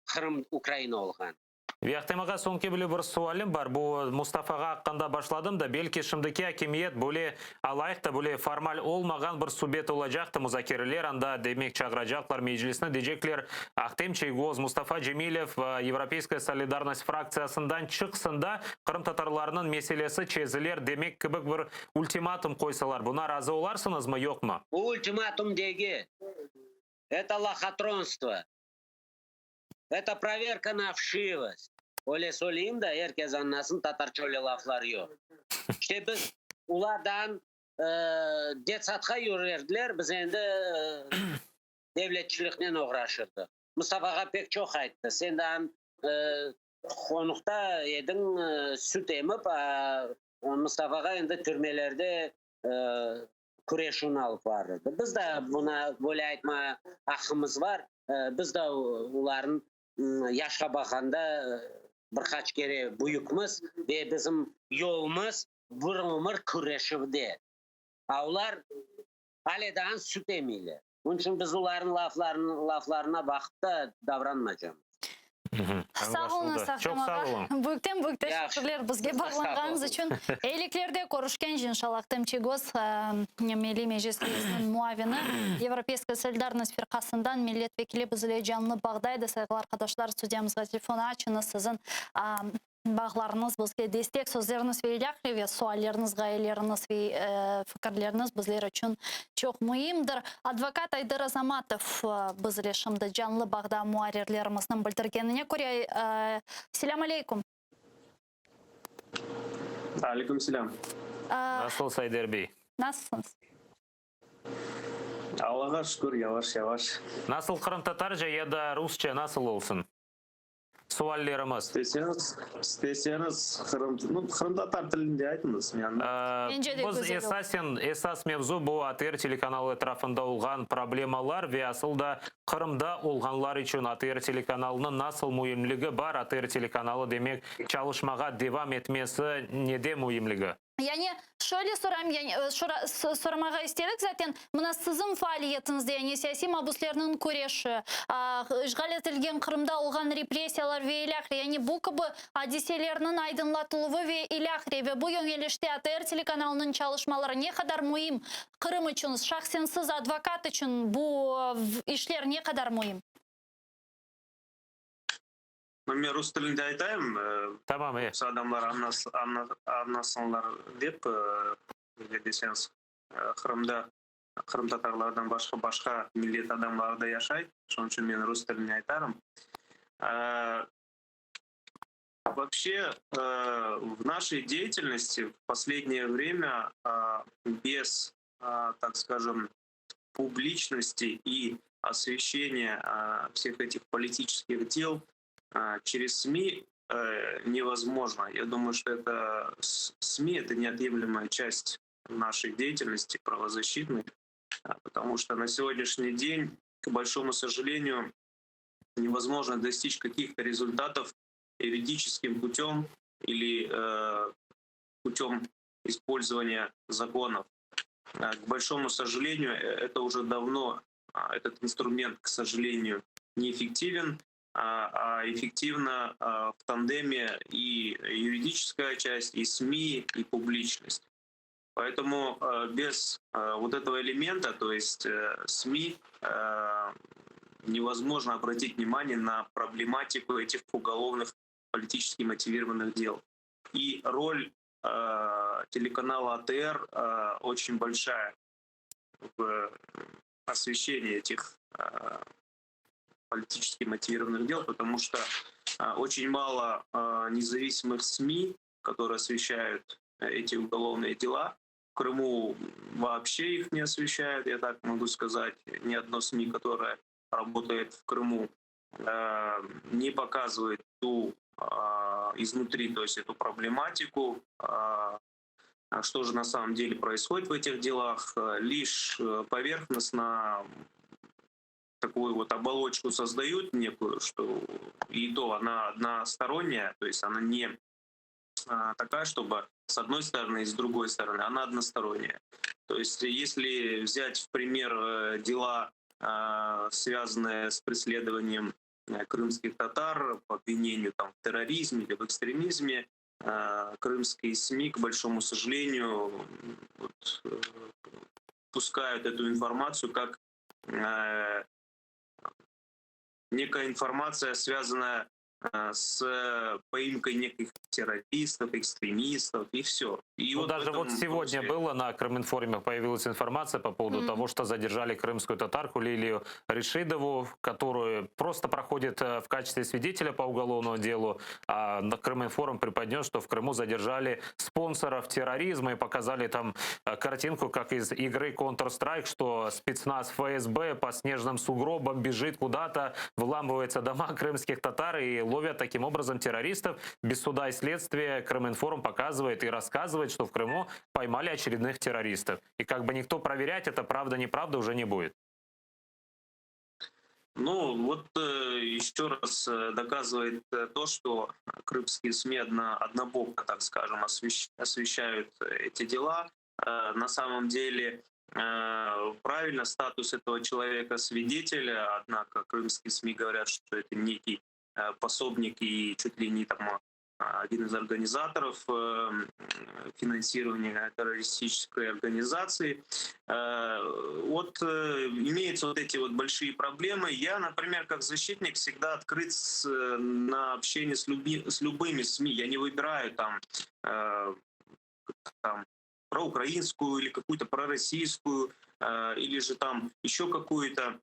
Qırım Ukraina olğan. Ve Ahtem ağa, soñki bile bir sualim bar. Bu Mustafa ağa aqqında başladım da, belki şimdiki akimiyet böyle alayıq da, böyle formal olmağan bir subet olacaqtı, muzakereler anda, demek, çağıracaqlar Meclisni, deycekler, Ahtem Çiygoz, Mustafa Cemilev Yevropeyskaya solidarnost fraktsiyasından çıqsın da, qırımtatarlarnıñ meselesi çeziler demek kibi bir ultimatum qoysalar, buna razı olarsıñızmı, yoqmı? Bu ultimatum degil. Eto lohotronstvo. Eto proverka na vşivost. Öyle söyleyim da, er kes añlasın, tatarça öyle laflar yoq. İşte biz olardan detsadqa yürerdiler, biz endi devletçiliknen oğraşırdıq. Mustafa ağa pek çoq ayttı, sen daa qonuqta ediñ, süt emip, a Mustafa ağa endi türmelerde küreşüvni alıp barırdı. Biz de buna böyle aytma aqqımız bar. Biz de olarnıñ yaşqa baqanda bir qaç kere büyükmiz ve bizim yolumız bir ömür küreşüvde. A olar ale daa süt emeyler. Bunıñ içün biz olarnıñ laflarına baqıp da davranmaycamız. Sağ oluñız, Ahtem ağa. Büyükten büyük teşekkürler bizge bağlanğanıñız içün. Eyliklerde körüşkence, inşallah. Ahtem Çiygoz, Milliy Meclis reisiniñ muavini, Yevropeyskaya solidarnost firqasından millet vekili biz ile canlı bağda edi. Sayğılı arqadaşlar, studiyamızğa telefon açıñız, siziñ Bağlarıñız bizge destek sözleriñiz ve ilâhre ve sualleriñiz, ğayeleriñiz ve fikirleriñiz bizler içün çoq müimdir. Advokat Ayder Azamatov biz ile şimdi canlı bağda muarrirlerimizniñ bildirgenine köre. Selâm aleyküm. Aleyküm selâm. Nasılsız, Ayder bey? Nasılsıñız? Allağa şükür, yavaş-yavaş. Nasıl qırımtatarca ya da rusça nasıl olsun? Suallerimiz. İsteseñiz, isteseñiz qırım, nu, qırımtatar tilinde aytıñız, men. Mence de Biz güzel oldu. esasen, esas mevzu bu ATR telekanalı etrafında olğan problemalar ve asıl da Qırımda olğanlar içün ATR telekanalınıñ nasıl müimligi bar, ATR telekanalı demek çalışmağa devam etmesi nede müimligi? Yani, şöyle sorayım, yani, soramağa istedik zaten, mına siziñ faaliyetiñizde, yani siyasiy mabüslerniñ küreşi, işğal etilgen Qırımda olğan repressiyalar ve ilâhre, yani bu kibi adiselerniñ aydınlatıluvı ve ilâhre ve bu yöñelişte ATR telekanalınıñ çalışmaları ne qadar müim Qırım içün, şahsen siz advokat içün bu işler ne qadar müim? Men rus tilinde aytayım, Tamam, e. çoqusı adamlar añlasınlar dep, ne deseñiz, Qırımda qırımtatarlardan başqa başqa millet adamları da yaşay, şonıñ içün men rus tilinde aytarım. Вообще, в нашей деятельности в последнее время без, так скажем, публичности и освещения всех этих политических дел через СМИ невозможно. Я думаю, что это СМИ — это неотъемлемая часть нашей деятельности правозащитной, потому что на сегодняшний день, к большому сожалению, невозможно достичь каких-то результатов юридическим путем или путем использования законов. К большому сожалению, это уже давно, этот инструмент, к сожалению, неэффективен, а эффективно в тандеме и юридическая часть, и СМИ, и публичность. Поэтому без вот этого элемента, то есть СМИ, невозможно обратить внимание на проблематику этих уголовных политически мотивированных дел. И роль телеканала АТР очень большая в освещении этих политически мотивированных дел, потому что очень мало независимых СМИ, которые освещают эти уголовные дела. В Крыму вообще их не освещают, я так могу сказать. Ни одно СМИ, которое работает в Крыму, не показывает ту изнутри, то есть эту проблематику, что же на самом деле происходит в этих делах, лишь поверхностно такую вот оболочку создают некую, что и то она односторонняя, то есть она не такая, чтобы с одной стороны и с другой стороны, она односторонняя. То есть если взять в пример дела, связанные с преследованием крымских татар по обвинению в терроризме или в экстремизме, крымские СМИ, к большому сожалению, пускают эту информацию как некая информация, связанная с поимкой неких террористов, экстремистов, и все. И вот в Даже этом сегодня вопросе было на Крыминформе, появилась информация по поводу Мгм. того, что задержали крымскую татарку Лилию Решидову, которую просто проходит в качестве свидетеля по уголовному делу. А на Крыминформ преподнес, что в Крыму задержали спонсоров терроризма и показали там картинку, как из игры Counter-Strike, что спецназ ФСБ по снежным сугробам бежит куда-то, выламываются дома крымских татар и ловят таким образом террористов. Без суда и следствия Крыминформ показывает и рассказывает, что в Крыму поймали очередных террористов. И никто проверять, это правда-неправда, уже не будет. Еще раз доказывает то, что крымские СМИ однобоко, так скажем, освещают эти дела. На самом деле правильно статус этого человека свидетеля, однако крымские СМИ говорят, что это некий пособник и чуть ли не один из организаторов финансирования террористической организации. Имеются вот эти вот большие проблемы. Я, например, как защитник всегда открыт на общение с любыми СМИ. Я не выбираю проукраинскую или какую-то пророссийскую, или же еще какую-то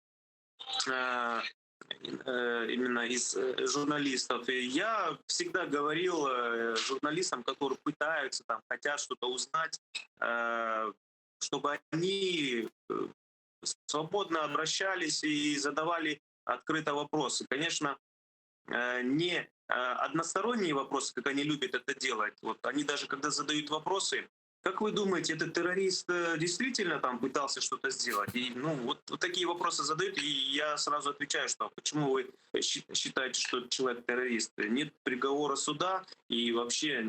именно из журналистов. И я всегда говорил журналистам, которые пытаются, хотят что-то узнать, чтобы они свободно обращались и задавали открыто вопросы. Конечно, не односторонние вопросы, как они любят это делать. Они даже когда задают вопросы, как вы думаете, этот террорист действительно пытался что-то сделать? И вот такие вопросы задают, и я сразу отвечаю, что почему вы считаете, что этот человек террорист? Нет приговора суда, и вообще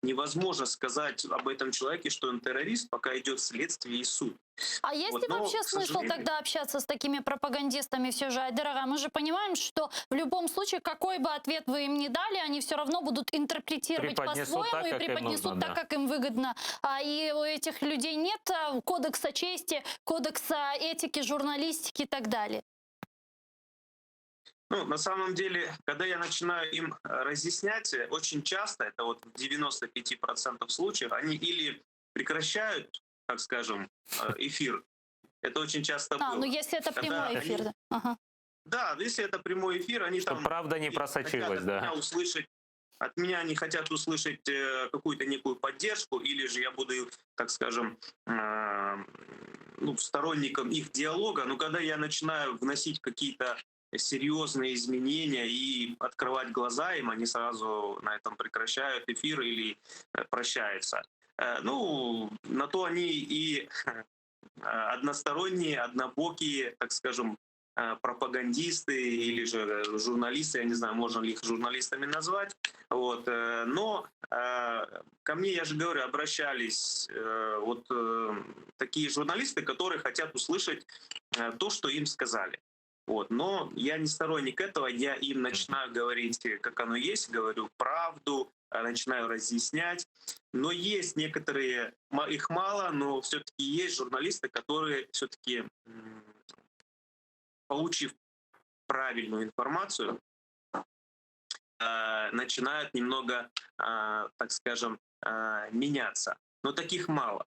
невозможно сказать об этом человеке, что он террорист, пока идет следствие и суд. А есть ли Но, вообще к смысл сожалению тогда общаться с такими пропагандистами все же, Айдер ага? Мы же понимаем, что в любом случае, какой бы ответ вы им ни дали, они все равно будут интерпретировать Преподнесут по-своему так, и как им преподнесут нужно, так, да. как им выгодно. И у этих людей нет кодекса чести, кодекса этики, журналистики и так далее. На самом деле, когда я начинаю им разъяснять, очень часто, это в 95% случаев, они или прекращают, так скажем, эфир. Это очень часто было. Если это Когда прямой они эфир, да. Да, если это прямой эфир, они Чтоб правда не хотят просочилась, от да. меня услышать. От меня они хотят услышать какую-то некую поддержку, или же я буду, так скажем, ну, сторонником их диалога, но когда я начинаю вносить какие-то серьезные изменения и открывать глаза им, они сразу на этом прекращают эфир или прощаются. Ну, на то они и односторонние, однобокие, так скажем, пропагандисты или же журналисты, я не знаю, можно ли их журналистами назвать. Вот. Но ко мне, я же говорю, обращались вот такие журналисты, которые хотят услышать то, что им сказали. Вот. Но я не сторонник этого, я им начинаю говорить, как оно есть, говорю правду, начинаю разъяснять. Но есть некоторые, их мало, но все-таки есть журналисты, которые все-таки, получив правильную информацию, начинают немного, так скажем, меняться. Но таких мало.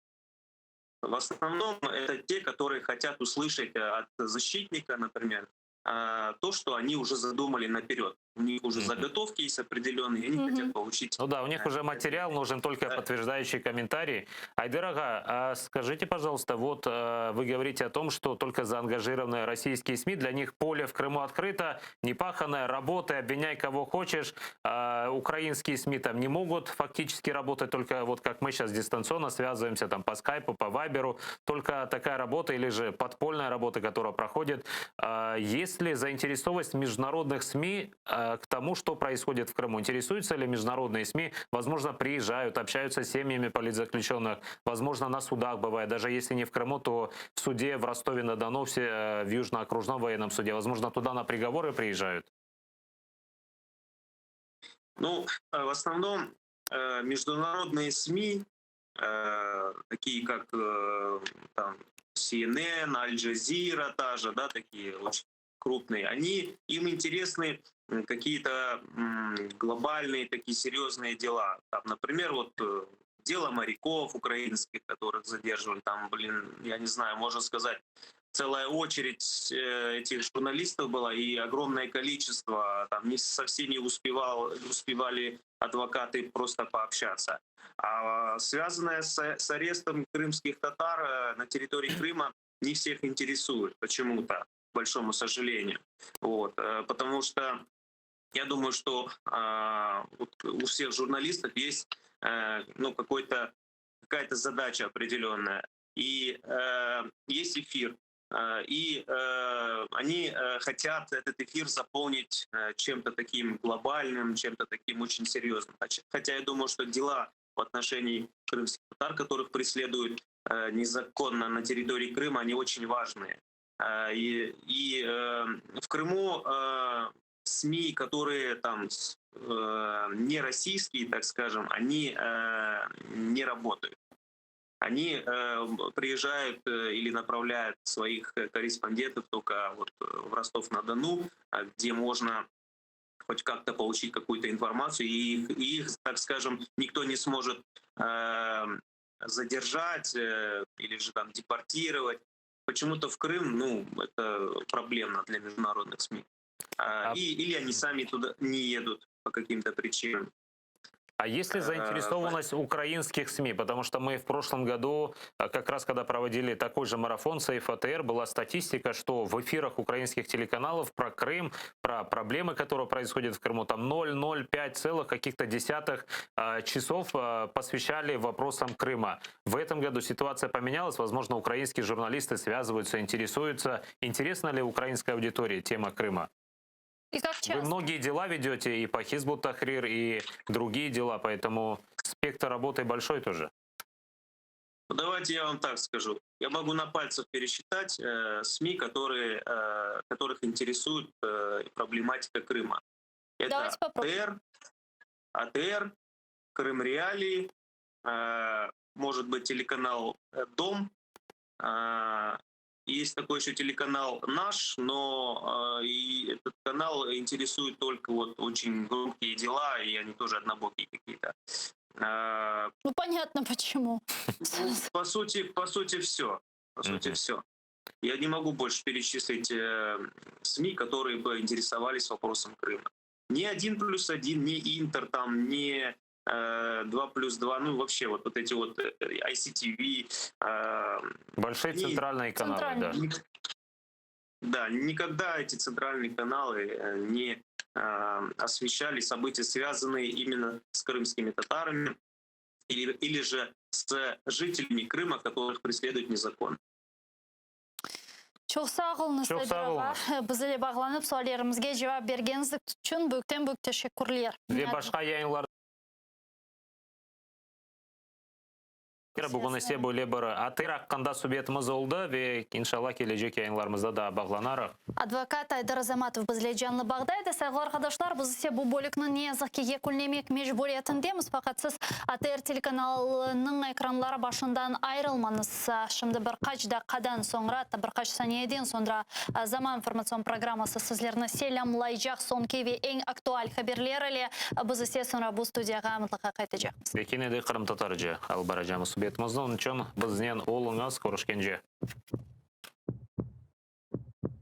В основном это те, которые хотят услышать от защитника, например, то, что они уже задумали наперед. У них уже заготовки есть определенные, и они хотят получить. Ну да, у них уже материал, нужен только подтверждающий комментарий. Айдер ağa, а скажите, пожалуйста, вот вы говорите о том, что только заангажированные российские СМИ, для них поле в Крыму открыто, непаханное, работай, обвиняй кого хочешь. А украинские СМИ там не могут фактически работать, только вот как мы сейчас дистанционно связываемся там по скайпу, по вайберу, только такая работа или же подпольная работа, которая проходит. А есть ли заинтересованность международных СМИ к тому, что происходит в Крыму? Интересуются ли международные СМИ? Возможно, приезжают, общаются с семьями политзаключенных, возможно, на судах бывает. Даже если не в Крыму, то в суде в Ростове-на-Дону, в Южноокружном военном суде. Возможно, туда на приговоры приезжают? Ну, в основном международные СМИ, такие как там, CNN, Аль Джазира та же, да, такие очень крупные, они, им интересны какие-то глобальные такие серьезные дела. Там, например, вот дело моряков украинских, которых задерживали, там, блин, я не знаю, можно сказать, целая очередь этих журналистов была и огромное количество, там не со всеми успевали адвокаты просто пообщаться. А связанное с арестом крымских татар на территории Крыма не всех интересует почему-то, к большому сожалению. Вот, потому что я думаю, что вот у всех журналистов есть ну, какой-то, какая-то задача определенная. И есть эфир. И они хотят этот эфир заполнить чем-то таким глобальным, чем-то таким очень серьезным. Хотя я думаю, что дела в отношении крымских татар, которых преследуют незаконно на территории Крыма, они очень важные. И в Крыму СМИ, которые там не российские, так скажем, они не работают. Они приезжают или направляют своих корреспондентов только вот в Ростов-на-Дону, где можно хоть как-то получить какую-то информацию, и их, так скажем, никто не сможет задержать или же там депортировать. Почему-то в Крым, ну, это проблемно для международных СМИ. Или они сами туда не едут по каким-то причинам. А есть ли заинтересованность украинских СМИ? Потому что мы в прошлом году, как раз когда проводили такой же марафон Save ATR, была статистика, что в эфирах украинских телеканалов про Крым, про проблемы, которые происходят в Крыму, там 0,05 целых каких-то десятых часов посвящали вопросам Крыма. В этом году ситуация поменялась. Возможно, украинские журналисты связываются, интересуются. Интересна ли украинской аудитории тема Крыма? И как Вы часто? многие дела ведете и по Хизбут Тахрир, и другие дела, поэтому спектр работы большой тоже. Ну, давайте я вам так скажу. Я могу на пальцах пересчитать СМИ, которых интересует проблематика Крыма. Это Давайте попробуем. АТР, АТР, Крым Реалии, может быть, телеканал Дом. Есть такой еще телеканал «Наш», но и этот канал интересует только вот очень громкие дела, и они тоже однобокие какие-то. Ну, понятно, почему. По сути, все. По сути, все. Я не могу больше перечислить СМИ, которые бы интересовались вопросом Крыма. Ни один плюс один, ни Интер там, ни 2 плюс 2, ну вообще вот, вот эти вот ICTV. Большие центральные каналы, да. Да, никогда эти центральные каналы не освещали события, связанные именно с крымскими татарами или, или же с жителями Крыма, которых преследуют незаконно. Çoq sağ oluñız, Çoq sağ Ayder ağa. oluñız. Biz ile bağlanıp suallerimizge cevap bergeniñiz içün büyükten büyük teşekkürler. Ve başqa yayınlar Bugün ise böyle bir ATR aqqında subetimiz oldı ve inşallah kelecek yayınlarımızda da bağlanarıq. Advokat Ayder Azamatov bizle canlı bağda edi. Sayğılı arqadaşlar, biz ise bu bölükni ne yazıq ki yekünlemek mecburiyetindemiz, faqat siz ATR telekanalınıñ ekranları başından ayırılmañız. Şimdi bir qaç daqqadan soñra, atta bir qaç saniyeden soñra Zaman informatsion programması sizlerni selâmlaycaq soñki ve eñ aktual haberler ile. Biz ise soñra bu studiyağa mıtlaqa qaytacaqmız. Ve kene de qırımtatarca alıp baracamız subetimizni, onıñ içün biznen oluñız, körüşkence.